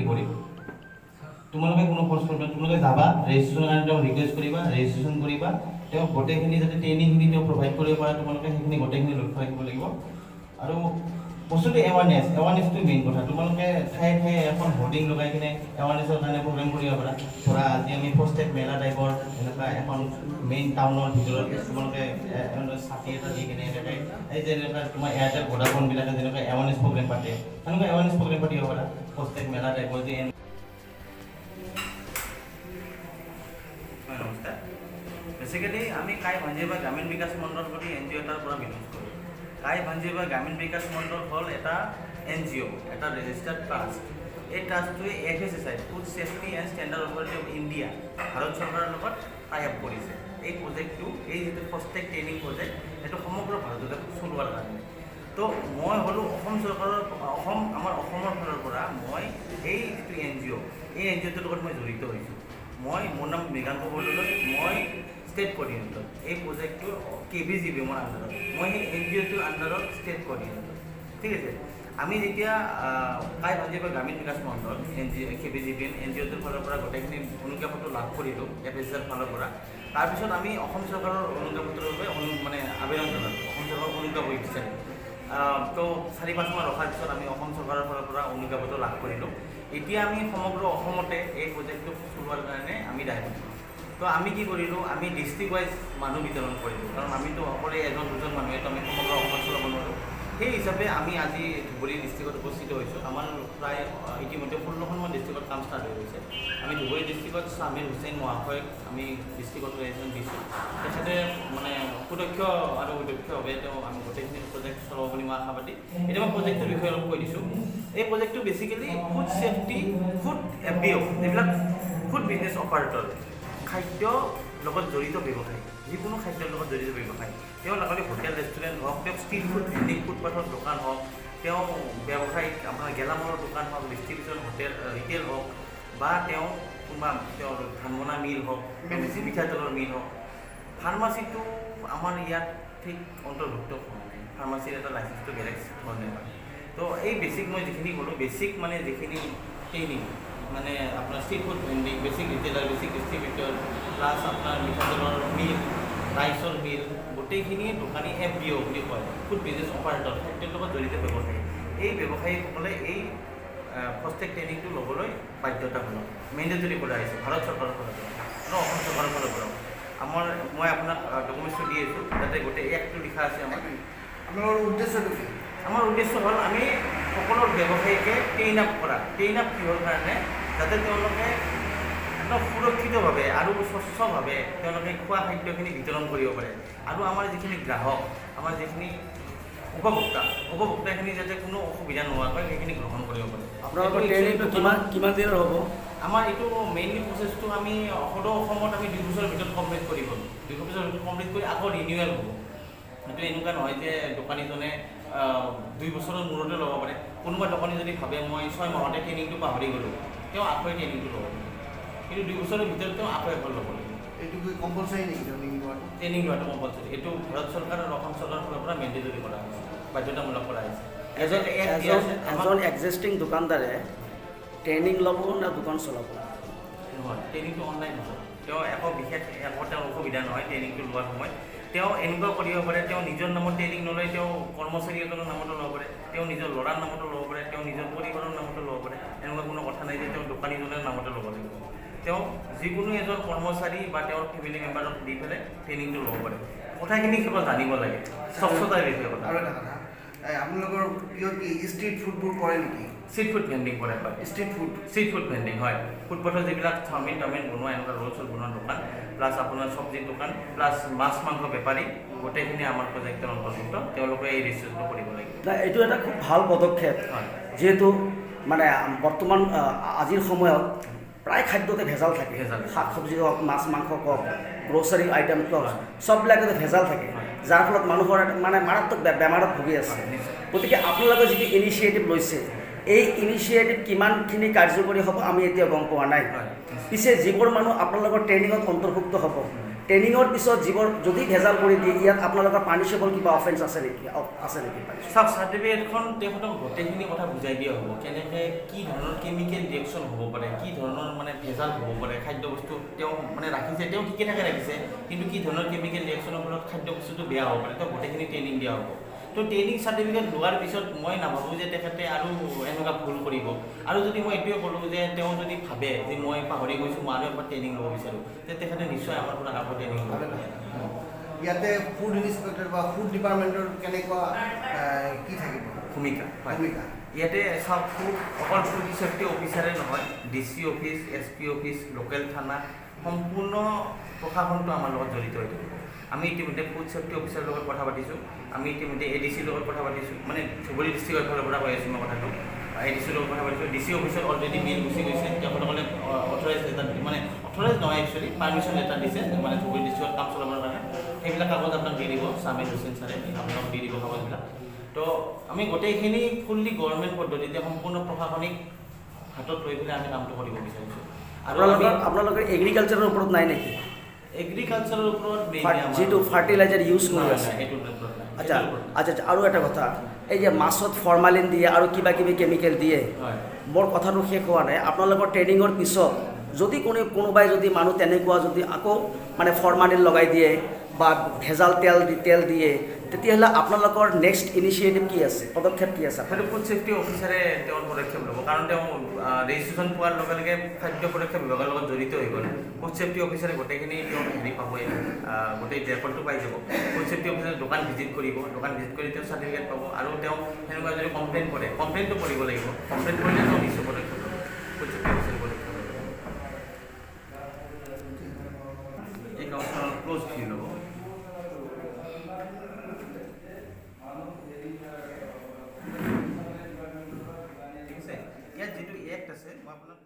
কৰিম। তোমালোকে কোনো খৰচ কৰিব, তোমালোকে যাবা, ৰেজিষ্ট্ৰেশ্যনৰ কাৰণে তেওঁক ৰিকুৱেষ্ট কৰিবা, ৰেজিষ্ট্ৰেশ্যন কৰিবা। তেওঁক গোটেইখিনি যাতে ট্ৰেইনিংখিনি তেওঁ প্ৰভাইড কৰিব পাৰে, তোমালোকে সেইখিনি গোটেইখিনি লক্ষ্য ৰাখিব লাগিব। আৰু বস্তুটো এৱাৰনেছ, এৱাৰনেছটো মেইন কথা। তোমালোকে ঠায়ে ঠায়ে এখন হোৰ্ডিং লগাই কিনে এৱাৰনেছৰ কাৰণে প্ৰগ্ৰেম কৰিব পাৰা। ধৰা আজি আমি ফাষ্টেগ মেলা টাইপৰ এনেকুৱা এখন মেইন টাউনৰ ভিতৰত তোমালোকে ছাতি এটা দি কিনে এনেকৈ এই যেনেকুৱা তোমাৰ এয়াৰটেল, ভোডাফোনবিলাকে যেনেকুৱা এৱাৰনেছ প্ৰগ্ৰেম পাতে, সেনেকুৱা এৱাৰনেছ প্ৰগ্ৰেম পাতিব পাৰা, ফাষ্টেগ মেলা টাইপৰ যে। হয়, নমস্কাৰ। বেচিকেলি আমি কাই ভাঞ্জীবা গ্ৰামীণ বিকাশ মণ্ডল বুলি এনজিঅ' এটাৰ পৰা বিলংছ কৰোঁ। কাই ভাঞ্জীবা গ্ৰামীণ বিকাশ মণ্ডল হ'ল এটা এনজিঅ', এটা ৰেজিষ্টাৰ্ড ট্ৰাষ্ট। এই ট্ৰাষ্টটোৱে FSSI, Food Safety and Standard Authority of India, Bharat চৰকাৰৰ লগত টাই আপ কৰিছে এই প্ৰজেক্টটো, এই যিটো ফাষ্টেগ ট্ৰেইনিং প্ৰজেক্ট, সেইটো সমগ্ৰ ভাৰততে চলোৱাৰ কাৰণে। তো মই হ'লোঁ অসম চৰকাৰৰ, অসম, আমাৰ অসমৰ ফালৰ পৰা মই এই যিটো এনজিঅ', এই এনজিঅ'টোৰ লগত মই জড়িত হৈছোঁ। মোৰ নাম মৃগাংক বৰদলৈ। মই ষ্টেট কৰ্ডিনেটৰ এই প্ৰজেক্টটোৰ, কেভিজিবিএমৰ আণ্ডাৰত। মই সেই এনজিঅ'টোৰ আণ্ডাৰত ষ্টেট কৰ্ডিনেটৰ, ঠিক আছে। আমি যেতিয়া কাই ভাঞ্জীবা গ্ৰামীণ বিকাশ মণ্ডল এনজিঅ', কেভিজিবিএম এনজিঅ'টোৰ ফালৰ পৰা গোটেইখিনি অনুজ্ঞাপত্ৰ লাভ কৰিলোঁ এফএছএছআইৰ ফালৰ পৰা, তাৰপিছত আমি অসম চৰকাৰৰ অনুজ্ঞাপত্ৰৰ বাবে মানে আবেদন জনালোঁ, অসম চৰকাৰৰ অনুজ্ঞাপত্ৰ বিচাৰি। তো 4-5 মাহ ৰখাৰ পিছত আমি অসম চৰকাৰৰ ফালৰ পৰা অনুজ্ঞাপত্ৰ লাভ কৰিলোঁ। এতিয়া আমি সমগ্ৰ অসমতে এই প্ৰজেক্টটো চলোৱাৰ কাৰণে আমি দায়বদ্ধ। তো আমি কি কৰিলোঁ? আমি ডিষ্ট্ৰিক্ট ৱাইজ মানুহ বিতৰণ কৰিলোঁ, কাৰণ আমিতো অকলে এজন দুজন মানুহেতো আমি সমগ্ৰ অসমত চলাব নোৱাৰোঁ। সেই হিচাপে আমি আজি ধুবুৰী ডিষ্ট্ৰিক্টত উপস্থিত হৈছোঁ। আমাৰ প্ৰায় ইতিমধ্যে 16খনমান ডিষ্ট্ৰিক্টত কাম ষ্টাৰ্ট হৈ গৈছে। আমি ধুবুৰী ডিষ্ট্ৰিক্টত শ্বামিৰ হুছেইন মহাশয়ক আমি ডিষ্ট্ৰিক্টত ৰিপ্ৰেজেণ্ট দিছোঁ। তেখেতে মানে সুদক্ষ আৰু দক্ষভাৱে তেওঁ আমি গোটেইখিনি প্ৰজেক্ট চলাব বুলি মই আশাবাদী। এতিয়া মই প্ৰজেক্টটোৰ বিষয়ে অলপ কৈ দিছোঁ। এই প্ৰজেক্টটো basically food safety, food FBO, যিবিলাক ফুড বিজনেছ অপাৰেটৰ, খাদ্য লগত জড়িত ব্যৱসায়ী, যিকোনো খাদ্যৰ লগত জড়িত ব্যৱসায়ী, তেওঁ লগতে হোটেল ৰেষ্টুৰেণ্ট হওক, তেওঁ ষ্ট্ৰীট ফুড ভেণ্ডিং, ফুটপাথৰ দোকান হওক, তেওঁ ব্যৱসায়িক আপোনাৰ গেলামালৰ দোকান হওক, ডিষ্ট্ৰিবিউশ্যন, হোটেল, ৰিটেইল হওক, বা তেওঁ কোনোবা তেওঁৰ ধান বনা মিল হওক, মিঠাতেলৰ মিল হওক। ফাৰ্মাচীটো আমাৰ ইয়াত ঠিক অন্তৰ্ভুক্ত হোৱা নাই। ফাৰ্মাচীৰ এটা লাইচেঞ্চটো বেলেগ ধৰণে হয়। তো এই বেছিক মই যিখিনি ক'লোঁ, বেছিক মানে যিখিনি ট্ৰেইনিং, মানে আপোনাৰ street food vending, basic retailer, basic distributor, plus আপোনাৰ মিঠাতেলৰ মিল, ৰাইচৰ মিল, গোটেইখিনিয়ে দোকানী এফবিঅ' বুলি কয়, ফুড বিজনেছ অপাৰেটৰ, খাদ্যৰ লগত জড়িত ব্যৱসায়ী। এই ব্যৱসায়ীসকলে এই ফাষ্টেগ ট্ৰেইনিংটো ল'বলৈ বাধ্যতামূলক, মেণ্ডেটৰী কৰা হৈছে ভাৰত চৰকাৰৰ ফালৰ পৰা আৰু অসম চৰকাৰৰ ফালৰ পৰাও। আমাৰ মই আপোনাক ডকুমেণ্টছটো দি আছোঁ, তাতে গোটেই এক্টটো লিখা আছে আমাৰ। আপোনালোকৰ উদ্দেশ্যটো কি? আমাৰ উদ্দেশ্য হ'ল আমি সকলো ব্যৱসায়ীকে ট্ৰেইন আপ কৰা। ট্ৰেইন আপ কিহৰ কাৰণে? যাতে তেওঁলোকে একদম সুৰক্ষিতভাৱে আৰু স্বচ্ছভাৱে তেওঁলোকে খোৱা খাদ্যখিনি বিতৰণ কৰিব পাৰে আৰু আমাৰ যিখিনি গ্ৰাহক, আমাৰ যিখিনি উপভোক্তা, উপভোক্তাখিনি যাতে কোনো অসুবিধা নোহোৱাকৈ সেইখিনি গ্ৰহণ কৰিব পাৰে। আপোনালোকৰ এইটো ট্ৰেইনিংটো কিমান কিমান দিনৰ হ'ব? আমাৰ এইটো মেইনলি প্ৰচেছটো আমি সদৌ অসমত আমি 2 বছৰৰ ভিতৰত কমপ্লিট কৰিব। 2 বছৰৰ ভিতৰত কমপ্লিট কৰি আকৌ ৰিনিউৱেল হ'ব। সেইটো এনেকুৱা নহয় যে দোকানীজনে 2 বছৰৰ মূৰতে ল'ব পাৰে। কোনোবা দোকানী যদি ভাবে মই 6 মাহতে ট্ৰেইনিংটো পাহৰি গ'লোঁ, তেওঁ আকৌ ট্ৰেইনিংটো ল'ব পাৰে। কিন্তু 2 বছৰৰ ভিতৰত তেওঁ আকৌ এবাৰ ল'ব লাগিব। এইটো কি কম্পালচাৰী নেকি ট্ৰেইনিং লোৱাটো? ট্ৰেইনিং লোৱাটো কম্পালচৰি। এইটো ভাৰত চৰকাৰ আৰু অসম চৰকাৰৰ ফালৰ পৰা মেণ্ডেটৰী কৰা হৈছে, বাধ্যতামূলক কৰা হৈছে। এক্ট দিয়া আছে। এজন এক্সিষ্টিং দোকানদাৰে ট্ৰেইনিং ল'ব নে দোকান চলাব? নহয়, ট্ৰেইনিংটো অনলাইন হ'ব। তেওঁ একো বিশেষ একো তেওঁৰ অসুবিধা নহয় ট্ৰেইনিংটো লোৱাৰ সময়ত। তেওঁ এনেকুৱা কৰিব পাৰে, তেওঁ নিজৰ নামত ট্ৰেইনিং নলয়, তেওঁ কৰ্মচাৰী এজনৰ নামতো ল'ব পাৰে, তেওঁ নিজৰ ল'ৰাৰ নামতো ল'ব পাৰে, তেওঁ নিজৰ পৰিবাৰৰ নামতো ল'ব পাৰে। এনেকুৱা কোনো কথা নাই যে তেওঁ দোকানীজনৰ নামতে ল'ব লাগিব। তেওঁ যিকোনো এজন কৰ্মচাৰী বা তেওঁৰ ফেমিলি মেম্বাৰক দি পেলাই ট্ৰেইনিংটো ল'ব পাৰে। কথাখিনি কেৱল জানিব লাগে, স্বচ্ছতাৰ বিষয়ে কথা। আৰু এটা কথা, এই আপোনালোকৰ কিয় কি ষ্ট্ৰীট ফুডবোৰ কৰে নেকি? ষ্ট্ৰীট ফুড ভেণ্ডিং কৰে, হয়। Street food. Street food vending, হয়। ফুটপাথত যিবিলাক চাওমিন তাওমিন বনোৱা, এনেকুৱা ৰোল চোল বনোৱা দোকান, প্লাছ আপোনাৰ চব্জিৰ দোকান, প্লাছ মাছ মাংস বেপাৰী, গোটেইখিনি আমাৰ প্ৰজেক্টৰ অন্তৰ্ভুক্ত। তেওঁলোকে এই ৰেজিষ্ট্ৰেশ্যনটো কৰিব লাগিব। নাই, এইটো এটা খুব ভাল পদক্ষেপ। যিহেতু মানে বৰ্তমান আজিৰ সময়ত প্ৰায় খাদ্যতে ভেজাল থাকে। ভেজাল। শাক চব্জি হওক, মাছ মাংস হওক, গ্ৰ'চাৰী আইটেম হওক, চববিলাকতে ভেজাল থাকে, যাৰ ফলত মানুহৰ এটা মানে মাৰাত্মক বেমাৰত ভুগি আছে। হয়, নিশ্চয়। গতিকে আপোনালোকে যিটো ইনিচিয়েটিভ লৈছে, এই ইনিচিয়েটিভ কিমানখিনি কাৰ্যকৰী হ'ব আমি এতিয়া গম পোৱা নাই। হয়, নিশ্চয়। পিছে যিবোৰ মানুহ আপোনালোকৰ ট্ৰেইনিঙত অন্তৰ্ভুক্ত হ'ব, ট্ৰেইনিঙৰ পিছত যিবোৰ যদি ভেজাল কৰি দিয়ে, ইয়াত আপোনালোকৰ পানিছেবল কিবা অফেন্স আছে নেকি? চাওক, চাৰ্টিফিকেটখন তেখেতক গোটেইখিনি কথা বুজাই দিয়া হ'ব, কেনেকৈ কি ধৰণৰ কেমিকেল ৰিয়েকশ্যন হ'ব পাৰে, কি ধৰণৰ মানে ভেজাল হ'ব পাৰে। খাদ্য বস্তু তেওঁ মানে ৰাখিছে, তেওঁ ঠিকে ঠাকে ৰাখিছে, কিন্তু কি ধৰণৰ কেমিকেল ৰিয়েকশ্যনৰ ফলত খাদ্য বস্তুটো বেয়া হ'ব পাৰে, তেওঁ গোটেইখিনি ট্ৰেইনিং দিয়া হ'ব। তো ট্ৰেইনিং চাৰ্টিফিকেট লোৱাৰ পিছত মই নাভাবোঁ যে তেখেতে আৰু এনেকুৱা ভুল কৰিব। আৰু যদি মই এইটোৱে ক'লোঁ যে তেওঁ যদি ভাবে যে মই পাহৰি গৈছোঁ, মই আৰু এবাৰ ট্ৰেইনিং ল'ব বিচাৰোঁ, তে তেখেতে নিশ্চয় আমাৰ পৰা আকৌ ট্ৰেইনিং ল'ব। ইয়াতে ফুড ইনস্পেক্টৰ বা ফুড ডিপাৰ্টমেণ্টৰ কেনেকুৱা কি থাকিব? ভূমিকা, হয়। ভূমিকা। ইয়াতে চাওক, অকল ফুড ছেফটি অফিচাৰে নহয়, DC office, SP office, local থানা, সম্পূৰ্ণ প্ৰশাসনটো আমাৰ লগত জড়িত হৈ থাকিব। আমি ইতিমধ্যে ফুড ছেফটি অফিচাৰৰ লগত কথা পাতিছোঁ, আমি ইতিমধ্যে এডিচিৰ লগত কথা পাতিছোঁ, মানে ধুবুৰী ডিষ্ট্ৰিক্টৰ ফালৰ পৰা কৈ আছোঁ মই কথাটো। এডিচিৰ লগত কথা পাতিছোঁ, ডিচি অফিচত অলৰেডি মেইল গুচি গৈছে। তেখেতসকলে অথৰাইজ লেটাৰ, মানে অথৰাইজ নহয়, একচুৱেলি পাৰ্মিশ্যন লেটাৰ দিছে, মানে ধুবুৰী ডিষ্ট্ৰিক্টত কাম চলাবৰ কাৰণে। সেইবিলাক কাগজ আপোনাক দি দিব, চামিল হুছেইন ছাৰে আপোনাক দি দিব কাগজবিলাক। তো আমি গোটেইখিনি ফুল্লি গভৰ্ণমেণ্ট পদ্ধতিতে সম্পূৰ্ণ প্ৰশাসনিক হাতত লৈ পেলাই আমি কামটো কৰিব বিচাৰিছোঁ। আৰু আপোনালোকৰ এগ্ৰিকালচাৰৰ ওপৰত নাই নেকি? এগ্ৰিকালচাৰৰ ওপৰত mainly আমাৰ- যিটো ফাৰ্টিলাইজাৰ ইউজ কৰি নাই, আছে। নাই, সেইটোৰ ওপৰত নাই। আচ্ছা। সেইটোৰ ওপৰত নাই। আচ্ছা, আৰু এটা কথা, এই যে মাছত ফৰ্মালিন দিয়ে আৰু কিবা কিবি কেমিকেল দিয়ে। মোৰ কথাটো শেষ হোৱা নাই। আপোনালোকৰ ট্ৰেইনিঙৰ পিছত যদি কোনোবাই যদি মানুহ তেনেকুৱা যদি আকৌ মানে ফৰ্মালিন লগাই দিয়ে বা ভেজাল তেল দিয়ে, তেতিয়াহ'লে আপোনালোকৰ নেক্সট ইনিচিয়েটিভ কি আছে, পদক্ষেপ কি আছে? সেইটো ফুড ছেফটি অফিচাৰে তেওঁৰ পদক্ষেপ ল'ব, কাৰণ তেওঁ ৰেজিষ্ট্ৰেশ্যন পোৱাৰ লগে লগে খাদ্য সুৰক্ষা বিভাগৰ লগত জড়িত হৈ গ'ল। ফুড ছেফটি অফিচাৰে গোটেইখিনি তেওঁ হেৰি পাবই, গোটেই ৰেকৰ্ডটো পাই যাব। ফুড ছেফটি অফিচাৰে দোকান ভিজিট কৰিব, দোকান ভিজিট কৰি তেওঁ চাৰ্টিফিকেট পাব। আৰু তেওঁ সেনেকুৱা যদি কমপ্লেইন কৰে, কমপ্লেইনটো কৰিব লাগিব। কমপ্লেইন কৰিলে তেওঁ নিশ্চয় পদক্ষেপ ল'ব, ফুড ছেফটি অফিচাৰে পদক্ষেপ ল'ব। এই কাগজখনৰ ক্ল'জ ভিউ ল'ব। ঠিক আছে, ইয়াত যিটো এক্ট আছে, মই আপোনাক